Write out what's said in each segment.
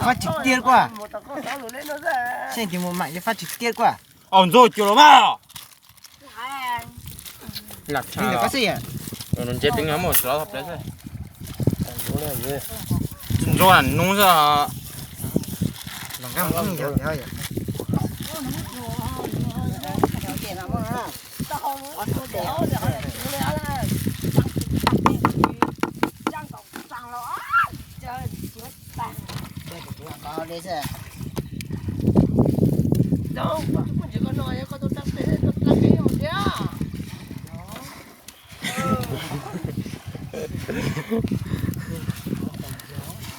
Fab tsis tiag kuj. Seb tis mus mam li fab tsis tiag kuj. Au ntxuag cuag los mas. Ntawm koj xwb yom. Ntses peev muaj tsis lov tho plaws xwb. Ntxuag nub xwb.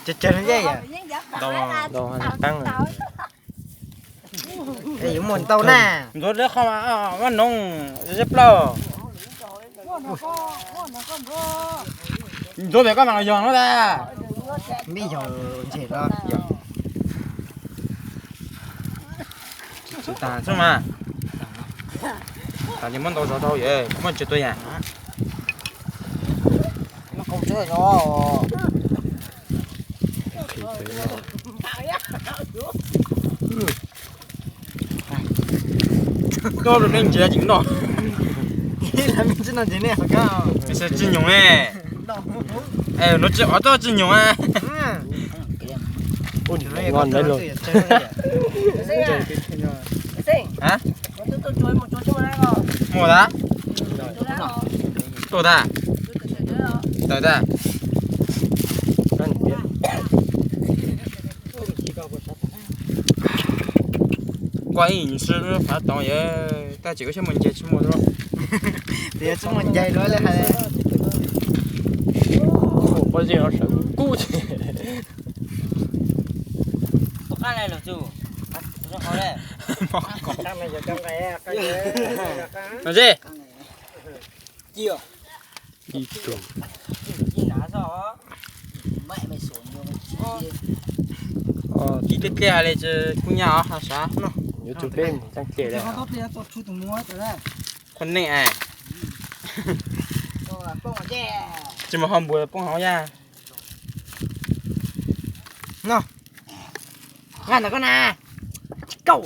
Ces tsawg no yeej yom? Ntau, ntau, qeeb. Yuav muaj ntau na. Ntxuav dawb qhov mas, vaj noog zeb plaub. Ntxuav pem koj mas los yog no tas. Mej yog ntshe los yog. Tsis tas xwb mas. Tas li muab ntau zog rau yom, muab ntsis tua yam. Koj lub neej ntsia tsis noj. Tsis nyoos ne. Nuv tsis ob txoj tsis nyoos. Mus tas. Tuaj tas. Tawm tas. Koj ib xwb fav toov yog, tab sis koj siab muaj nce tsis muaj. Tias tsis muaj nce dua li hais. Pob zeb no sawv kub ces. Ib tug. Tib teb pliaj hais li tsis kub nyab os, ha sav no. Yuav tsum peb mus txeeb pliaj li. Qhov neeg es. Tsis mus ho npuas poob hauv yaj. No. Nqa ntawm koj na. Tsis kaum.